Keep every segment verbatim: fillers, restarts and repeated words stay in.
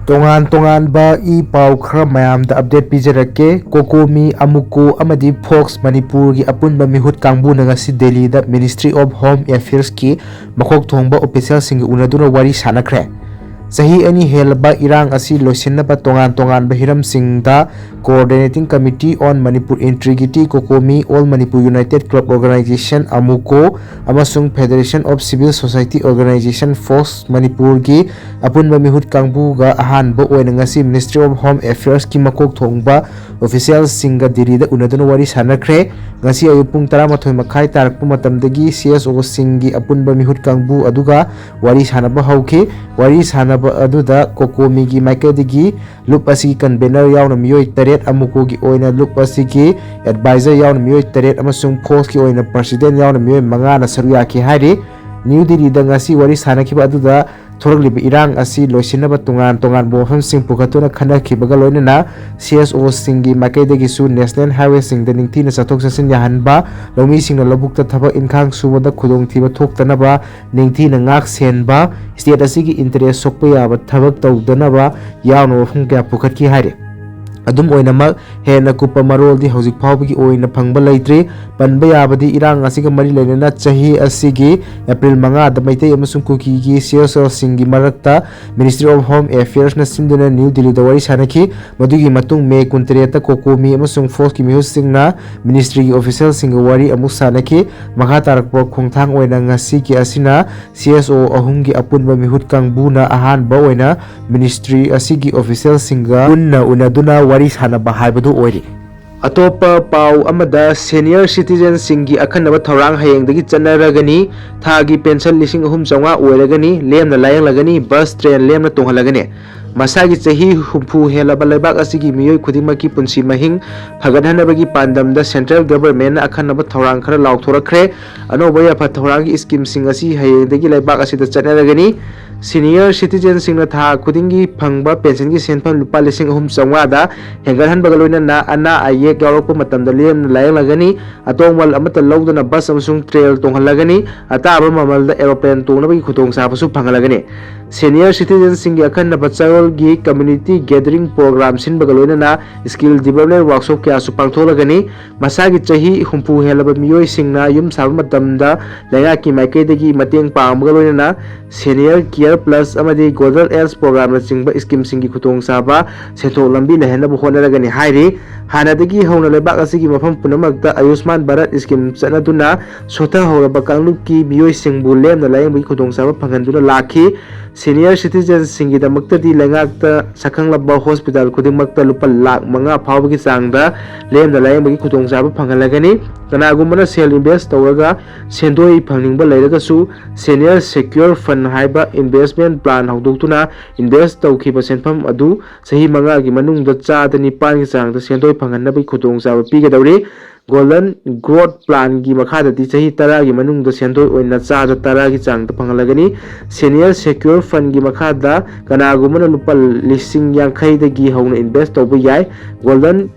ꯇꯣꯉꯥꯟ ꯇꯣꯉꯥꯟꯕ ꯏ ꯄꯥꯎ ꯈꯔ ꯃꯌꯥꯝꯗ update ꯄꯤꯖꯔꯛꯀꯦ꯫ ꯀꯣꯀꯣꯃꯤ, ꯑꯃꯨꯀꯣ ꯑꯃꯗꯤ ꯐꯣꯛꯁ ꯃꯅꯤꯄꯨꯔꯒꯤ ꯑꯄꯨꯟꯕ ꯃꯤꯍꯨꯠ ꯀꯥꯡꯕꯨꯅ ꯉꯁꯤ ꯗꯦꯜꯂꯤꯗ Ministry of Home Affairsꯀꯤ ꯃꯀꯣꯛ ꯊꯣꯡꯕ officialꯁꯤꯡꯒ ꯎꯅꯗꯨꯅ ꯋꯥꯔꯤ ꯁꯥꯟꯅꯈ꯭ꯔꯦ꯫ ꯆꯍꯤ ꯑꯅꯤ ꯍꯦꯜꯂꯕ ꯏꯔꯥꯡ ꯑꯁꯤ ꯂꯣꯏꯁꯤꯟꯅꯕ ꯇꯣꯉꯥꯟ ꯇꯣꯉꯥꯟꯕ ꯍꯤꯔꯝꯁꯤꯡꯗ Coordinating Committee on Manipur Integrity, ꯀꯣꯀꯣꯃꯤ, All Manipur United Club Organization, ꯑꯃꯨꯀꯣ, ꯑꯃꯁꯨꯡ Federation of Civil Society Organization, fox ꯃꯅꯤꯄꯨꯔꯒꯤ ꯑꯄꯨꯟꯕ ꯃꯤꯍꯨꯠ ꯀꯥꯡꯕꯨꯒ ꯑꯍꯥꯟꯕ ꯑꯣꯏꯅ ꯉꯁꯤ Ministry of Home Affairsꯀꯤ ꯃꯀꯣꯛ ꯊꯣꯡꯕ officialꯁꯤꯡꯒ ꯗꯤꯜꯂꯤꯗ ꯎꯅꯗꯨꯅ ꯋꯥꯔꯤ ꯁꯥꯟꯅꯈ꯭ꯔꯦ꯫ ꯉꯁꯤ ꯑꯌꯨꯛ ꯄꯨꯡ ꯇꯔꯥꯃꯥꯊꯣꯏ ꯃꯈꯥꯏ ꯇꯥꯔꯛꯄ ꯃꯇꯝꯗꯒꯤ CSOꯁꯤꯡꯒꯤ ꯑꯄꯨꯟꯕ ꯃꯤꯍꯨꯠ ꯀꯥꯡꯕꯨ ꯑꯗꯨꯒ ꯋꯥꯔꯤ ꯁꯥꯟꯅꯕ ꯍꯧꯈꯤ꯫ ꯋꯥꯔꯤ ꯁꯥꯟꯅꯕ ꯑꯗꯨꯗ ꯀꯣꯀꯣꯃꯤꯒꯤ ꯃꯥꯏꯀꯩꯗꯒꯤ ꯂꯨꯞ ꯑꯁꯤꯒꯤ convener ꯌꯥꯎꯅ ꯃꯤꯑꯣꯏ ꯇꯔꯦꯠ, ꯑꯃꯨꯀꯣꯒꯤ ꯑꯣꯏꯅ ꯂꯨꯞ ꯑꯁꯤꯒꯤ advisor ꯌꯥꯎꯅ ꯃꯤꯑꯣꯏ ꯇꯔꯦꯠ ꯑꯃꯁꯨꯡ ꯐꯣꯛꯁꯀꯤ ꯑꯣꯏꯅ president ꯌꯥꯎꯅ ꯃꯤꯑꯣꯏ ꯃꯉꯥꯅ ꯁꯔꯨꯛ ꯌꯥꯈꯤ ꯍꯥꯏꯔꯤ꯫ ꯅ꯭ꯌꯨ ꯗꯤꯜꯂꯤꯗ ꯉꯁꯤ ꯋꯥꯔꯤ ꯁꯥꯟꯅꯈꯤꯕ ꯑꯗꯨꯗ ꯊꯣꯔꯛꯂꯤꯕ ꯏꯔꯥꯡ ꯑꯁꯤ ꯂꯣꯏꯁꯤꯟꯅꯕ ꯇꯣꯉꯥꯟ ꯇꯣꯉꯥꯟꯕ ꯋꯥꯐꯝꯁꯤꯡ ꯄꯨꯈꯠꯇꯨꯅ ꯈꯟꯅꯈꯤꯕꯒ ꯂꯣꯏꯅꯅ CSOꯁꯤꯡꯒꯤ ꯃꯥꯏꯀꯩꯗꯒꯤꯁꯨ national highwayꯁꯤꯡꯗ ꯅꯤꯡꯊꯤꯅ ꯆꯠꯊꯣꯛ ꯆꯠꯁꯤꯟ ꯌꯥꯍꯟꯕ, ꯂꯧꯃꯤꯁꯤꯡꯅ ꯂꯧꯕꯨꯛꯇ ꯊꯕꯛ ꯏꯟꯈꯥꯡ ꯁꯨꯕꯗ ꯈꯨꯗꯣꯡꯊꯤꯕ ꯊꯣꯛꯇꯅꯕ ꯅꯤꯡꯊꯤꯅ ꯉꯥꯛ ꯁꯦꯟꯕ, state ꯑꯁꯤꯒꯤ interest ꯁꯣꯛꯄ ꯌꯥꯕ ꯊꯕꯛ ꯇꯧꯗꯅꯕ ꯌꯥꯎꯅ ꯋꯥꯐꯝ ꯀꯌꯥ ꯄꯨꯈꯠꯈꯤ ꯍꯥꯏꯔꯤ꯫ ꯑꯗꯨꯝ ꯑꯣꯏꯅꯃꯛ, ꯍꯦꯟꯅ ꯀꯨꯞꯄ ꯃꯔꯣꯜꯗꯤ ꯍꯧꯖꯤꯛ ꯐꯥꯎꯕꯒꯤ ꯑꯣꯏꯅ ꯐꯪꯕ ꯂꯩꯇ꯭ꯔꯤ꯫ ꯄꯟꯕ ꯌꯥꯕꯗꯤ, ꯏꯔꯥꯡ ꯑꯁꯤꯒ ꯃꯔꯤ ꯂꯩꯅꯅ ꯆꯍꯤ ꯑꯁꯤꯒꯤ April ꯃꯉꯥꯗ ꯃꯩꯇꯩ ꯑꯃꯁꯨꯡ ꯀꯨꯀꯤꯒꯤ CSOꯁꯤꯡꯒꯤ ꯃꯔꯛꯇ Ministry of Home Affairsꯅ ꯁꯤꯟꯗꯨꯅ ꯅ꯭ꯌꯨ ꯗꯤꯜꯂꯤꯗ ꯋꯥꯔꯤ ꯁꯥꯟꯅꯈꯤ꯫ ꯃꯗꯨꯒꯤ ꯃꯇꯨꯡ May ꯀꯨꯟꯇꯔꯦꯠꯇ ꯀꯣꯀꯣꯃꯤ ꯑꯃꯁꯨꯡ ꯐꯣꯛꯁꯀꯤ ꯃꯤꯍꯨꯠꯁꯤꯡꯅ Ministryꯒꯤ officialꯁꯤꯡꯒ ꯋꯥꯔꯤ ꯑꯃꯨꯛ ꯁꯥꯟꯅꯈꯤ꯫ ꯃꯈꯥ ꯇꯥꯔꯛꯄ ꯈꯣꯡꯊꯥꯡ ꯑꯣꯏꯅ ꯉꯁꯤꯒꯤ ꯑꯁꯤꯅ CSO ꯑꯍꯨꯝꯒꯤ ꯑꯄꯨꯟꯕ ꯃꯤꯍꯨꯠ ꯀꯥꯡꯕꯨꯅ ꯑꯍꯥꯟꯕ ꯑꯣꯏꯅ Ministry ꯑꯁꯤꯒꯤ officialꯁꯤꯡꯒ ꯄꯨꯟꯅ ꯎꯅꯗꯨꯅ ꯋꯥꯔꯤ ꯁꯥꯟꯅꯕ ꯍꯥꯏꯕꯗꯨ ꯑꯣꯏꯔꯤ꯫ ꯑꯇꯣꯞꯄ ꯄꯥꯎ ꯑꯃꯗ, senior citizenꯁꯤꯡꯒꯤ ꯑꯈꯟꯅꯕ ꯊꯧꯔꯥꯡ ꯍꯌꯦꯡꯗꯒꯤ ꯆꯠꯅꯔꯒꯅꯤ꯫ ꯊꯥꯒꯤ pension ꯂꯤꯁꯤꯡ ꯑꯍꯨꯝ ꯆꯥꯝꯃꯉꯥ ꯑꯣꯏꯔꯒꯅꯤ, ꯂꯦꯝꯅ ꯂꯥꯌꯦꯡꯂꯒꯅꯤ, bus train ꯂꯦꯝꯅ ꯇꯣꯡꯍꯜꯂꯒꯅꯤ꯫ ꯃꯁꯥꯒꯤ ꯆꯍꯤ ꯍꯨꯝꯐꯨ ꯍꯦꯜꯂꯕ ꯂꯩꯕꯥꯛ ꯑꯁꯤꯒꯤ ꯃꯤꯑꯣꯏ ꯈꯨꯗꯤꯡꯃꯛꯀꯤ ꯄꯨꯟꯁꯤ ꯃꯍꯤꯡ ꯐꯒꯠꯍꯟꯅꯕꯒꯤ ꯄꯥꯟꯗꯝꯗ central governmentꯅ ꯑꯈꯟꯅꯕ ꯊꯧꯔꯥꯡ ꯈꯔ ꯂꯥꯎꯊꯣꯔꯛꯈ꯭ꯔꯦ꯫ ꯑꯅꯧꯕ ꯌꯥꯐ ꯊꯧꯔꯥꯡꯒꯤ schemeꯁꯤꯡ ꯑꯁꯤ ꯍꯌꯦꯡꯗꯒꯤ ꯂꯩꯕꯥꯛ ꯑꯁꯤꯗ ꯆꯠꯅꯔꯒꯅꯤ꯫ Senior citizenꯁꯤꯡꯅ ꯊꯥ ꯈꯨꯗꯤꯡꯒꯤ ꯐꯪꯕ ꯄꯦꯟꯁꯟꯒꯤ ꯁꯦꯟꯐꯝ ꯂꯨꯄꯥ ꯂꯤꯁꯤꯡ ꯑꯍꯨꯝ ꯆꯥꯝꯃꯉꯥꯗ ꯍꯦꯟꯒꯠꯍꯟꯕꯒ ꯂꯣꯏꯅꯅ ꯑꯅꯥ ꯑꯌꯦꯛ ꯌꯥꯎꯔꯛꯄ ꯃꯇꯝꯗ ꯂꯦꯝꯅ ꯂꯥꯌꯦꯡꯂꯒꯅꯤ꯫ ꯑꯇꯣꯡꯕ ꯑꯃꯠꯇ ꯂꯧꯗꯅ ꯕꯁ ꯑꯃꯁꯨꯡ ꯇ꯭ꯔꯦꯟ ꯇꯣꯡꯍꯜꯂꯒꯅꯤ꯫ ꯑꯇꯥꯕ ꯃꯃꯜꯗ aeroplane ꯇꯣꯡꯅꯕꯒꯤ ꯈꯨꯗꯣꯡꯆꯥꯕꯁꯨ ꯐꯪꯍꯜꯂꯒꯅꯤ꯫ Senior citizenꯁꯤꯡꯒꯤ ꯑꯈꯟꯅꯕ ꯆꯌꯣꯜꯒꯤ community gathering program ꯁꯤꯟꯕꯒ ꯂꯣꯏꯅꯅ skill development workshop ꯀꯌꯥꯁꯨ ꯄꯥꯡꯊꯣꯛꯂꯒꯅꯤ꯫ ꯃꯁꯥꯒꯤ ꯆꯍꯤ ꯍꯨꯝꯐꯨ ꯍꯦꯜꯂꯕ ꯃꯤꯑꯣꯏꯁꯤꯡꯅ ꯌꯨꯝ ꯁꯥꯕ ꯃꯇꯝꯗ ꯂꯩꯉꯥꯛꯀꯤ ꯃꯥꯏꯀꯩꯗꯒꯤ ꯃꯇꯦꯡ ꯄꯥꯡꯕꯒ ꯂꯣꯏꯅꯅ Senior Care Plus ꯑꯃꯗꯤ Golden Age programꯅꯆꯤꯡꯕ schemeꯁꯤꯡꯒꯤ ꯈꯨꯗꯣꯡꯆꯥꯕ ꯁꯦꯟꯊꯣꯛ ꯂꯝꯕꯤ ꯂꯩꯍꯟꯅꯕ ꯍꯣꯠꯅꯔꯒꯅꯤ ꯍꯥꯏꯔꯤ꯫ ꯍꯥꯟꯅꯗꯒꯤ ꯍꯧꯅ ꯂꯩꯕꯥꯛ ꯑꯁꯤꯒꯤ ꯃꯐꯝ ꯄꯨꯝꯅꯃꯛꯇ Ayushman Bharat scheme ꯆꯠꯅꯗꯨꯅ ꯁꯣꯊꯍꯧꯔꯕ ꯀꯥꯡꯂꯨꯞꯀꯤ ꯃꯤꯑꯣꯏꯁꯤꯡꯕꯨ ꯂꯦꯝꯅ ꯂꯥꯌꯦꯡꯕꯒꯤ ꯈꯨꯗꯣꯡꯆꯥꯕ ꯐꯪꯍꯟꯗꯨꯅ ꯂꯥꯛꯈꯤ꯫ Senior citizenꯁꯤꯡꯒꯤꯗꯃꯛꯇꯗꯤ ꯂꯩꯉꯥꯛꯇ ꯁꯛꯈꯪꯂꯕ hospital ꯈꯨꯗꯤꯡꯃꯛꯇ ꯂꯨꯄꯥ ꯂꯥꯈ ꯃꯉꯥ ꯐꯥꯎꯕꯒꯤ ꯆꯥꯡꯗ ꯂꯦꯝꯅ ꯂꯥꯌꯦꯡꯕꯒꯤ ꯈꯨꯗꯣꯡꯆꯥꯕ ꯐꯪꯍꯜꯂꯒꯅꯤ꯫ ꯀꯅꯥꯒꯨꯝꯕꯅ ꯁꯦꯜ invest ꯇꯧꯔꯒ ꯁꯦꯟꯗꯣꯏ ꯐꯪꯅꯤꯡꯕ ꯂꯩꯔꯒꯁꯨ, Senior Secure Fund ꯍꯥꯏꯕ investment plan ꯍꯧꯗꯣꯛꯇꯨꯅ invest ꯇꯧꯈꯤꯕ ꯁꯦꯟꯐꯝ ꯑꯗꯨ ꯆꯍꯤ ꯃꯉꯥꯒꯤ ꯃꯅꯨꯡꯗ ꯆꯥꯗ ꯅꯤꯄꯥꯟꯒꯤ ꯆꯥꯡꯗ ꯁꯦꯟꯗꯣꯏ ꯐꯪꯍꯟꯅꯕꯒꯤ ꯈꯨꯗꯣꯡꯆꯥꯕ ꯄꯤꯒꯗꯧꯔꯤ꯫ Golden Growth Planꯒꯤ ꯃꯈꯥꯗꯗꯤ ꯆꯍꯤ ꯇꯔꯥꯒꯤ ꯃꯅꯨꯡꯗ ꯁꯦꯟꯗꯣꯏ ꯑꯣꯏꯅ ꯆꯥꯗ ꯇꯔꯥꯒꯤ ꯆꯥꯡꯗ ꯐꯪꯍꯜꯂꯒꯅꯤ꯫ Senior Secure Fundꯒꯤ ꯃꯈꯥꯗ ꯀꯅꯥꯒꯨꯝꯕꯅ ꯂꯨꯄꯥ ꯂꯤꯁꯤꯡ ꯌꯥꯡꯈꯩꯗꯒꯤ ꯍꯧꯅ invest ꯇꯧꯕ ꯌꯥꯏ꯫ Golden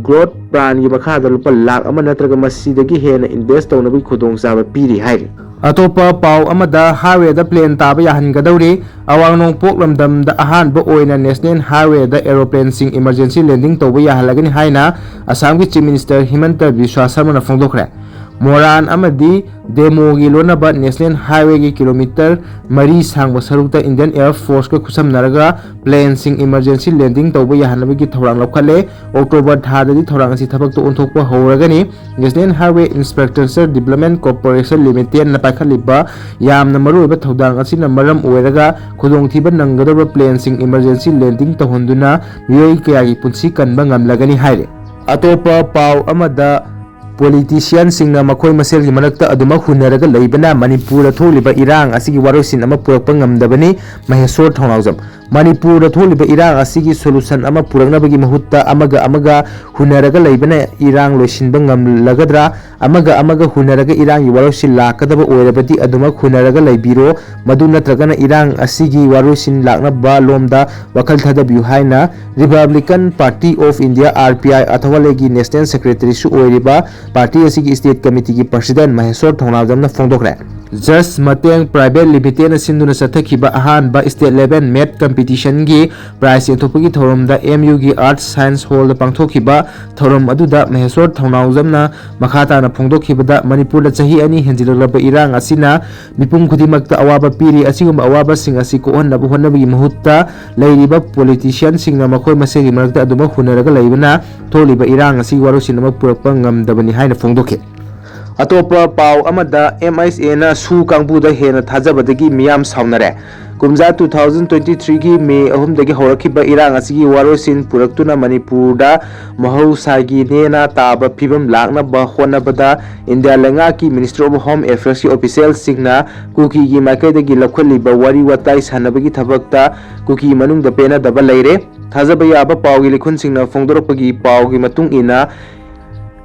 Growth Planꯒꯤ ꯃꯈꯥꯗ ꯂꯨꯄꯥ ꯂꯥꯈ ꯑꯃ ꯅꯠꯇ꯭ꯔꯒ ꯃꯁꯤꯗꯒꯤ ꯍꯦꯟꯅ invest ꯇꯧꯅꯕꯒꯤ ꯈꯨꯗꯣꯡꯆꯥꯕ ꯄꯤꯔꯤ ꯍꯥꯏꯔꯤ꯫ ꯑꯇꯣꯞꯄ ꯄꯥꯎ ꯑꯃꯗ, highwayꯗ plane ꯇꯥꯕ ꯌꯥꯍꯟꯒꯗꯧꯔꯤ꯫ ꯑꯋꯥꯡ ꯅꯣꯡꯄꯣꯛ ꯂꯝꯗꯝꯗ ꯑꯍꯥꯟꯕ ꯑꯣꯏꯅ National Highwayꯗ aeroplaneꯁꯤꯡ emergency landing ꯇꯧꯕ ꯌꯥꯍꯜꯂꯒꯅꯤ ꯍꯥꯏꯅ ꯑꯁꯥꯝꯒꯤ Chief Minister ꯍꯤꯃꯟꯇ ꯕꯤꯁ꯭ꯋ ꯁꯔꯃꯅ ꯐꯣꯡꯗꯣꯛꯈ꯭ꯔꯦ꯫ ꯃꯣꯔꯥꯟ ꯑꯃꯗꯤ ꯗꯦꯃꯣꯒꯤ ꯂꯣꯟꯅꯕ National Highwayꯒꯤ kilometre ꯃꯔꯤ ꯁꯥꯡꯕ ꯁꯔꯨꯛꯇ Indian Air Forceꯀ ꯈꯨꯠꯁꯝꯅꯔꯒ planeꯁꯤꯡ emergency landing ꯇꯧꯕ ꯌꯥꯍꯟꯅꯕꯒꯤ ꯊꯧꯔꯥꯡ ꯂꯧꯈꯠꯂꯦ꯫ October ꯊꯥꯗꯗꯤ ꯊꯧꯔꯥꯡ ꯑꯁꯤ ꯊꯕꯛꯇ ꯑꯣꯟꯊꯣꯛꯄ ꯍꯧꯔꯒꯅꯤ꯫ National Highway Infrastructure Development Corporation Limitedꯅ ꯄꯥꯏꯈꯠꯂꯤꯕ ꯌꯥꯝꯅ ꯃꯔꯨꯑꯣꯏꯕ ꯊꯧꯗꯥꯡ ꯑꯁꯤꯅ ꯃꯔꯝ ꯑꯣꯏꯔꯒ ꯈꯨꯗꯣꯡꯊꯤꯕ ꯅꯪꯒꯗꯧꯔꯤꯕ planeꯁꯤꯡ emergency landing ꯇꯧꯍꯟꯗꯨꯅ ꯃꯤꯑꯣꯏ ꯀꯌꯥꯒꯤ ꯄꯨꯟꯁꯤ ꯀꯟꯕ ꯉꯝꯂꯒꯅꯤ ꯍꯥꯏꯔꯤ꯫ ꯑꯇꯣꯞꯄ ꯄꯥꯎ ꯑꯃꯗ, ꯄꯣꯂꯤꯇꯤꯁꯤꯌꯥꯟꯁꯤꯡꯅ ꯃꯈꯣꯏ ꯃꯁꯦꯜꯒꯤ ꯃꯔꯛꯇ ꯑꯗꯨꯃꯛ ꯍꯨꯟꯅꯔꯒ ꯂꯩꯕꯅ ꯃꯅꯤꯄꯨꯔꯗ ꯊꯣꯛꯂꯤꯕ ꯏꯔꯥꯡ ꯑꯁꯤꯒꯤ ꯋꯥꯔꯣꯏꯁꯤꯟ ꯑꯃ ꯄꯨꯔꯛꯄ ꯉꯝꯗꯕꯅꯤ꯫ ꯃꯍꯦꯁꯣꯔ ꯊꯧꯅꯥꯎꯖꯝ꯫ ꯃꯅꯤꯄꯨꯔꯗ ꯊꯣꯛꯂꯤꯕ ꯏꯔꯥꯡ ꯑꯁꯤꯒꯤ ꯁꯣꯂꯨꯁꯟ ꯑꯃ ꯄꯨꯔꯛꯅꯕꯒꯤ ꯃꯍꯨꯠꯇ ꯑꯃꯒ ꯑꯃꯒ ꯍꯨꯟꯅꯔꯒ ꯂꯩꯕꯅ ꯏꯔꯥꯡ ꯂꯣꯏꯁꯤꯟꯕ ꯉꯝꯂꯒꯗ꯭ꯔꯥ? ꯑꯃꯒ ꯑꯃꯒ ꯍꯨꯟꯅꯔꯒ ꯏꯔꯥꯡꯒꯤ ꯋꯥꯔꯣꯏꯁꯤꯟ ꯂꯥꯛꯀꯗꯕ ꯑꯣꯏꯔꯕꯗꯤ ꯑꯗꯨꯃꯛ ꯍꯨꯟꯅꯔꯒ ꯂꯩꯕꯤꯔꯣ꯫ ꯃꯗꯨ ꯅꯠꯇ꯭ꯔꯒꯅ ꯏꯔꯥꯡ ꯑꯁꯤꯒꯤ ꯋꯥꯔꯣꯏꯁꯤꯟ ꯂꯥꯛꯅꯕ ꯂꯣꯝꯗ ꯋꯥꯈꯜ ꯊꯥꯗꯕꯤꯌꯨ ꯍꯥꯏꯅ Republican Party of India, R P I, ꯑꯊꯋꯥꯂꯦꯒꯤ National Secretary-ꯁꯨ ꯑꯣꯏꯔꯤꯕ ꯄꯥꯔꯇꯤ ꯑꯁꯤꯒꯤ State Committee-ꯒꯤ President ꯃꯍꯦꯁꯣꯔ ꯊꯧꯅꯥꯎꯖꯝꯅ ꯐꯣꯡꯗꯣꯛꯈ꯭ꯔꯦ꯫ ꯖꯁ ꯃꯇꯦꯡ Private Limited-ꯅ ꯁꯤꯟꯗꯨꯅ ꯆꯠꯊꯈꯤꯕ ꯑꯍꯥꯟꯕ State Level Math Competition-ꯒꯤ prize ꯌꯦꯟꯊꯣꯛꯄꯒꯤ ꯊꯧꯔꯝꯗ M U-ꯒꯤ Arts Science Hall-ꯗ ꯄꯥꯡꯊꯣꯛꯈꯤꯕ ꯊꯧꯔꯝ ꯑꯗꯨꯗ ꯃꯍꯦꯁꯣꯔ ꯊꯧꯅꯥꯎꯖꯝꯅ ꯃꯈꯥ ꯇꯥꯅ ꯐꯣꯡꯗꯣꯛꯈꯤꯕꯗ, ꯃꯅꯤꯄꯨꯔꯗ ꯆꯍꯤ ꯑꯅꯤ ꯍꯦꯟꯖꯤꯜꯂꯛꯂꯕ ꯏꯔꯥꯡ ꯑꯁꯤꯅ ꯃꯤꯄꯨꯝ ꯈꯨꯗꯤꯡꯃꯛꯇ ꯑꯋꯥꯕ ꯄꯤꯔꯤ꯫ ꯑꯁꯤꯒꯨꯝꯕ ꯑꯋꯥꯕꯁꯤꯡ ꯑꯁꯤ ꯀꯣꯛꯍꯟꯅꯕ ꯍꯣꯠꯅꯕꯒꯤ ꯃꯍꯨꯠꯇ, ꯂꯩꯔꯤꯕ ꯄꯣꯂꯤꯇꯤꯁꯤꯌꯥꯟꯁꯤꯡꯅ ꯃꯈꯣꯏ ꯃꯁꯦꯜꯒꯤ ꯃꯔꯛꯇ ꯑꯗꯨꯃꯛ ꯍꯨꯟꯅꯔꯒ ꯂꯩꯕꯅ ꯊꯣꯛꯂꯤꯕ ꯏꯔꯥꯡ ꯑꯁꯤꯒꯤ ꯋꯥꯔꯣꯏꯁꯤꯟ ꯑꯃ ꯄꯨꯔꯛꯄ ꯉꯝꯗꯕꯅꯤ ꯍꯥꯏꯅ ꯐꯣꯡꯗꯣꯛꯈꯤ꯫ ꯑꯇꯣꯞꯄ ꯄꯥꯎ ꯑꯃꯗ, M I S A-ꯅ ꯁꯨ ꯀꯥꯡꯕꯨꯗ ꯍꯦꯟꯅ ꯊꯥꯖꯕꯗꯒꯤ ꯃꯤꯌꯥꯝ ꯁꯥꯎꯅꯔꯦ꯫ ꯀꯨꯝꯖꯥ two thousand twenty-three-ꯒꯤ ꯃꯦ ꯑꯍꯨꯝꯗꯒꯤ ꯍꯧꯔꯛꯈꯤꯕ ꯏꯔꯥꯡ ꯑꯁꯤꯒꯤ ꯋꯥꯔꯣꯏꯁꯤꯟ ꯄꯨꯔꯛꯇꯨꯅ ꯃꯅꯤꯄꯨꯔꯗ ꯃꯍꯧꯁꯥꯒꯤ ꯅꯦꯅꯥ ꯇꯥꯕ ꯐꯤꯕꯝ ꯂꯥꯛꯅꯕ ꯍꯣꯠꯅꯕꯗ ꯏꯟꯗꯤꯌꯥ ꯂꯩꯉꯥꯛꯀꯤ Ministry of Home Affairs-ꯀꯤ official-ꯁꯤꯡꯅ ꯀꯨꯀꯤꯒꯤ ꯃꯥꯏꯀꯩꯗꯒꯤ ꯂꯧꯈꯠꯂꯤꯕ ꯋꯥꯔꯤ ꯋꯥꯇꯥꯏ ꯁꯥꯟꯅꯕꯒꯤ ꯊꯕꯛꯇ ꯀꯨꯀꯤ ꯃꯅꯨꯡꯗ ꯄꯦꯟꯅꯗꯕ ꯂꯩꯔꯦ꯫ ꯊꯥꯖꯕ ꯌꯥꯕ ꯄꯥꯎꯒꯤ ꯂꯤꯈꯨꯟꯁꯤꯡꯅ ꯐꯣꯡꯗꯣꯔꯛꯄꯒꯤ ꯄꯥꯎꯒꯤ ꯃꯇꯨꯡ ꯏꯟꯅ,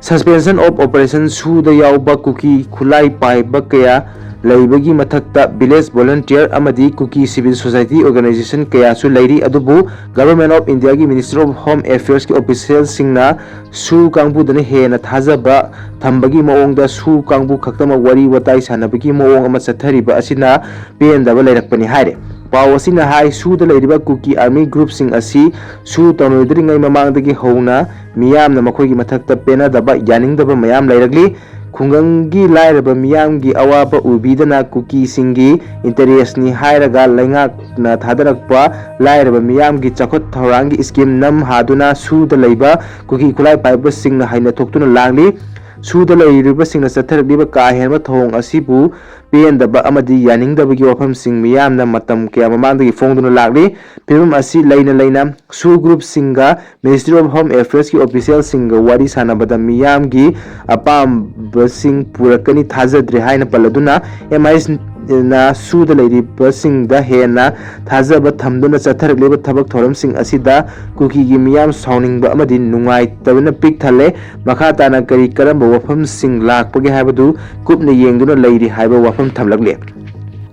Suspension of Operation ꯁꯨꯗ ꯌꯥꯎꯕ ꯀꯨꯀꯤ ꯈꯨꯠꯂꯥꯏ ꯄꯥꯏꯕ ꯀꯌꯥ ꯂꯩꯕꯒꯤ ꯃꯊꯛꯇ, village volunteer ꯑꯃꯗꯤ ꯀꯨꯀꯤ civil society organization ꯀꯌꯥꯁꯨ ꯂꯩꯔꯤ, ꯑꯗꯨꯕꯨ Government of India-ꯒꯤ Ministry of Home Affairs-ꯀꯤ official-ꯁꯤꯡꯅ ꯁꯨ ꯀꯥꯡꯕꯨꯗꯅ ꯍꯦꯟꯅ ꯊꯥꯖꯕ ꯊꯝꯕꯒꯤ ꯃꯑꯣꯡꯗ ꯁꯨ ꯀꯥꯡꯕꯨ ꯈꯛꯇꯃꯛ ꯋꯥꯔꯤ ꯋꯥꯇꯥꯏ ꯁꯥꯟꯅꯕꯒꯤ ꯃꯑꯣꯡ ꯑꯃ ꯆꯠꯊꯔꯤꯕ ꯑꯁꯤꯅ ꯄꯦꯟꯗꯕ ꯂꯩꯔꯛꯄꯅꯤ ꯍꯥꯏꯔꯦ꯫ ꯄꯥꯎ ꯑꯁꯤꯅ ꯍꯥꯏ, ꯁꯨꯗ ꯂꯩꯔꯤꯕ ꯀꯨꯀꯤ army group-ꯁꯤꯡ ꯑꯁꯤ ꯁꯨ ꯇꯧꯅꯔꯨꯗ꯭ꯔꯤꯉꯩ ꯃꯃꯥꯡꯗꯒꯤ ꯍꯧꯅ ꯃꯤꯌꯥꯝꯅ ꯃꯈꯣꯏꯒꯤ ꯃꯊꯛꯇ ꯄꯦꯟꯅꯗꯕ, ꯌꯥꯅꯤꯡꯗꯕ ꯃꯌꯥꯝ ꯂꯩꯔꯛꯂꯤ꯫ ꯈꯨꯡꯒꯪꯒꯤ ꯂꯥꯏꯔꯕ ꯃꯤꯌꯥꯝꯒꯤ ꯑꯋꯥꯕ ꯎꯕꯤꯗꯅ ꯀꯨꯀꯤꯁꯤꯡꯒꯤ interest-ꯅꯤ ꯍꯥꯏꯔꯒ ꯂꯩꯉꯥꯛꯅ ꯊꯥꯗꯔꯛꯄ ꯂꯥꯏꯔꯕ ꯃꯤꯌꯥꯝꯒꯤ ꯆꯥꯎꯈꯠ ꯊꯧꯔꯥꯡꯒꯤ scheme ꯅꯝ ꯍꯥꯗꯨꯅ ꯁꯨꯗ ꯂꯩꯕ ꯀꯨꯀꯤ ꯈꯨꯠꯂꯥꯏ ꯄꯥꯏꯕꯁꯤꯡꯅ ꯍꯩꯅ ꯊꯣꯛꯇꯨꯅ ꯂꯥꯡꯂꯤ꯫ ꯁꯨꯗ ꯂꯩꯔꯤꯕꯁꯤꯡꯅ ꯆꯠꯊꯔꯛꯂꯤꯕ ꯀꯥ ꯍꯦꯟꯕ ꯊꯧꯑꯣꯡ ꯑꯁꯤꯕꯨ ꯄꯦꯟꯗꯕ ꯑꯃꯗꯤ ꯌꯥꯅꯤꯡꯗꯕꯒꯤ ꯋꯥꯐꯝꯁꯤꯡ ꯃꯤꯌꯥꯝꯅ ꯃꯇꯝ ꯀꯌꯥ ꯃꯃꯥꯡꯗꯒꯤ ꯐꯣꯡꯗꯨꯅ ꯂꯥꯛꯂꯤ꯫ ꯐꯤꯕꯝ ꯑꯁꯤ ꯂꯩꯅ ꯂꯩꯅ ꯁꯨ ꯒ꯭ꯔꯨꯞꯁꯤꯡꯒ Ministry of Home Affairsꯀꯤ ꯑꯣꯐꯤꯁꯤꯌꯦꯜꯁꯤꯡꯒ ꯋꯥꯔꯤ ꯁꯥꯟꯅꯕꯗ ꯃꯤꯌꯥꯝꯒꯤ ꯑꯄꯥꯝꯕꯁꯤꯡ ꯄꯨꯔꯛꯀꯅꯤ ꯊꯥꯖꯗ꯭ꯔꯦ ꯍꯥꯏꯅ ꯄꯜꯂꯗꯨꯅ, MISꯅ ꯁꯨꯗ ꯂꯩꯔꯤꯕꯁꯤꯡꯗ ꯍꯦꯟꯅ ꯊꯥꯖꯕ ꯊꯝꯗꯨꯅ ꯆꯠꯊꯔꯛꯂꯤꯕ ꯊꯕꯛ ꯊꯧꯔꯝꯁꯤꯡ ꯑꯁꯤꯗ ꯀꯨꯀꯤꯒꯤ ꯃꯤꯌꯥꯝ ꯁꯥꯎꯅꯤꯡꯕ ꯑꯃꯗꯤ ꯅꯨꯡꯉꯥꯏꯇꯕꯅ ꯄꯤꯛ ꯊꯜꯂꯦ꯫ ꯃꯈꯥ ꯇꯥꯅ ꯀꯔꯤ ꯀꯔꯝꯕ ꯋꯥꯐꯝꯁꯤꯡ ꯂꯥꯛꯄꯒꯦ ꯍꯥꯏꯕꯗꯨ ꯀꯨꯞꯅ ꯌꯦꯡꯗꯨꯅ ꯂꯩꯔꯤ ꯍꯥꯏꯕ ꯋꯥꯐꯝ ꯊꯝꯂꯛꯂꯤ꯫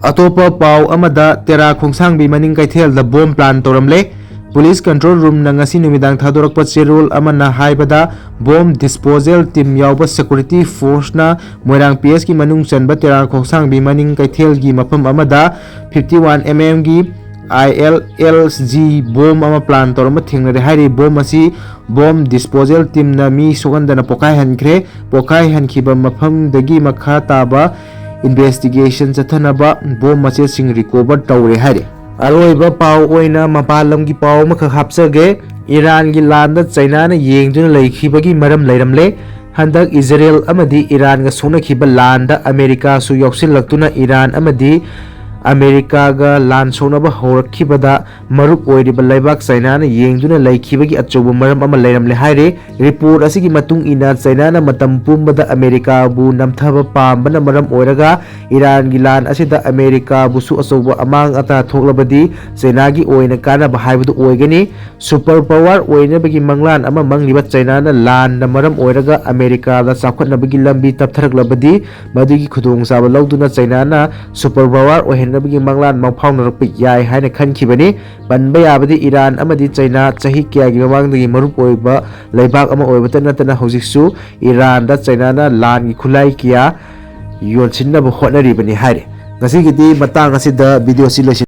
ꯑꯇꯣꯞꯄ ꯄꯥꯎ ꯑꯃꯗ, ꯇꯦꯔꯥ ꯈꯣꯡꯁꯥꯡꯕꯤ ꯃꯅꯤꯡ ꯀꯩꯊꯦꯜꯗ ꯕꯣꯝ ꯄ꯭ꯂꯥꯟ ꯇꯧꯔꯝꯂꯦ꯫ ꯄꯨꯂꯤꯁ ꯀꯟꯇ꯭ꯔꯣꯜ ꯔꯨꯝꯅ ꯉꯁꯤ ꯅꯨꯃꯤꯗꯥꯡ ꯊꯥꯗꯣꯔꯛꯄ ꯆꯦꯔꯣꯜ ꯑꯃꯅ ꯍꯥꯏꯕꯗ, ꯕꯣꯝ ꯗꯤꯁꯄꯣꯖꯦꯜ ꯇꯤꯝ ꯌꯥꯎꯕ ꯁꯦꯀꯨꯔꯤꯇꯤ ꯐꯣꯔꯁꯅ ꯃꯣꯏꯔꯥꯡ ꯄꯤ ꯑꯦꯁꯀꯤ ꯃꯅꯨꯡ ꯆꯟꯕ ꯇꯦꯔꯥ ꯈꯣꯡꯁꯥꯡꯕꯤ ꯃꯅꯤꯡ ꯀꯩꯊꯦꯜꯒꯤ ꯃꯐꯝ ꯑꯃꯗ fifty one mmꯒꯤ ILLG ꯕꯣꯝ ꯑꯃ ꯄ꯭ꯂꯥꯟ ꯇꯧꯔꯝꯕ ꯊꯦꯡꯅꯔꯦ ꯍꯥꯏꯔꯤ꯫ ꯕꯣꯝ ꯑꯁꯤ ꯕꯣꯝ ꯗꯤꯁꯄꯣꯖꯦꯜ ꯇꯤꯝꯅ ꯃꯤ ꯁꯣꯛꯍꯟꯗꯅ ꯄꯣꯈꯥꯏꯍꯟꯈ꯭ꯔꯦ꯫ ꯄꯣꯈꯥꯏꯍꯟꯈꯤꯕ ꯃꯐꯝꯗꯒꯤ ꯃꯈꯥ ꯇꯥꯕ ꯏꯟꯚꯦꯁꯇꯤꯒꯦꯁꯟ ꯆꯠꯊꯅꯕ ꯕꯣꯝ ꯃꯆꯦꯠꯁꯤꯡ ꯔꯤꯀꯣꯚꯔ ꯇꯧꯔꯦ ꯍꯥꯏꯔꯤ꯫ ꯑꯔꯣꯏꯕ ꯄꯥꯎ ꯑꯣꯏꯅ ꯃꯄꯥꯟ ꯂꯝꯒꯤ ꯄꯥꯎ ꯑꯃꯈꯛ ꯍꯥꯞꯆꯒꯦ꯫ ꯏꯔꯥꯟꯒꯤ ꯂꯥꯟꯗ ꯆꯩꯅꯥꯅ ꯌꯦꯡꯗꯨꯅ ꯂꯩꯈꯤꯕꯒꯤ ꯃꯔꯝ ꯂꯩꯔꯝꯂꯦ꯫ ꯍꯟꯗꯛ ꯏꯖꯔꯦꯜ ꯑꯃꯗꯤ ꯏꯔꯥꯟꯒ ꯁꯣꯛꯅꯈꯤꯕ ꯂꯥꯟꯗ ꯑꯃꯦꯔꯤꯀꯥꯁꯨ ꯌꯥꯎꯁꯤꯜꯂꯛꯇꯨꯅ ꯏꯔꯥꯟ ꯑꯃꯗꯤ ꯑꯃꯦꯔꯤꯀꯥꯒ ꯂꯥꯟ ꯁꯣꯛꯅꯕ ꯍꯧꯔꯛꯈꯤꯕꯗ ꯃꯔꯨꯞ ꯑꯣꯏꯔꯤꯕ ꯂꯩꯕꯥꯛ ꯆꯩꯅꯥꯅ ꯌꯦꯡꯗꯨꯅ ꯂꯩꯈꯤꯕꯒꯤ ꯑꯆꯧꯕ ꯃꯔꯝ ꯑꯃ ꯂꯩꯔꯝꯂꯦ ꯍꯥꯏꯔꯤ꯫ ꯔꯤꯄꯣꯔꯠ ꯑꯁꯤꯒꯤ ꯃꯇꯨꯡ ꯏꯟꯅ, ꯆꯩꯅꯥꯅ ꯃꯇꯝ ꯄꯨꯝꯕꯗ ꯑꯃꯦꯔꯤꯀꯥꯕꯨ ꯅꯝꯊꯕ ꯄꯥꯝꯕꯅ ꯃꯔꯝ ꯑꯣꯏꯔꯒ ꯏꯔꯥꯟꯒꯤ ꯂꯥꯟ ꯑꯁꯤꯗ ꯑꯃꯦꯔꯤꯀꯥꯕꯨꯁꯨ ꯑꯆꯧꯕ ꯑꯃꯥꯡ ꯑꯇꯥ ꯊꯣꯛꯂꯕꯗꯤ ꯆꯩꯅꯥꯒꯤ ꯑꯣꯏꯅ ꯀꯥꯟꯅꯕ ꯍꯥꯏꯕꯗꯨ ꯑꯣꯏꯒꯅꯤ꯫ ꯁꯨꯄꯔ ꯄꯋꯥꯔ ꯑꯣꯏꯅꯕꯒꯤ ꯃꯪꯂꯥꯟ ꯑꯃ ꯃꯪꯂꯤꯕ ꯆꯩꯅꯥꯅ ꯂꯥꯟꯅ ꯃꯔꯝ ꯑꯣꯏꯔꯒ ꯑꯃꯦꯔꯤꯀꯥꯗ ꯆꯥꯎꯈꯠꯅꯕꯒꯤ ꯂꯝꯕꯤ ꯇꯞꯊꯔꯛꯂꯕꯗꯤ, ꯃꯗꯨꯒꯤ ꯈꯨꯗꯣꯡꯆꯥꯕ ꯂꯧꯗꯨꯅ ꯆꯩꯅꯥꯅ ꯁꯨꯄꯔ ꯄꯋꯥꯔ ꯑꯣꯏꯍꯟꯅꯕꯒꯤ ꯃꯪꯂꯥꯟ ꯃꯪꯐꯥꯎꯅꯔꯛꯄ ꯌꯥꯏ ꯍꯥꯏꯅ ꯈꯟꯈꯤꯕꯅꯤ꯫ ꯄꯟꯕ ꯌꯥꯕꯗꯤ, ꯏꯔꯥꯟ ꯑꯃꯗꯤ ꯆꯩꯅꯥ ꯆꯍꯤ ꯀꯌꯥꯒꯤ ꯃꯃꯥꯡꯗꯒꯤ ꯃꯔꯨꯞ ꯑꯣꯏꯕ ꯂꯩꯕꯥꯛ ꯑꯃ ꯑꯣꯏꯕꯇ ꯅꯠꯇꯅ ꯍꯧꯖꯤꯛꯁꯨ ꯏꯔꯥꯟꯗ ꯆꯩꯅꯥꯅ ꯂꯥꯟꯒꯤ ꯈꯨꯠꯂꯥꯏ ꯀꯌꯥ ꯌꯣꯟꯁꯤꯟꯅꯕ ꯍꯣꯠꯅꯔꯤꯕꯅꯤ ꯍꯥꯏꯔꯤ꯫ ꯉꯁꯤꯒꯤꯗꯤ ꯃꯇꯥꯡ ꯑꯁꯤꯗ ꯚꯤꯗꯤꯑꯣꯁꯤ ꯂꯣꯏꯁꯤꯟ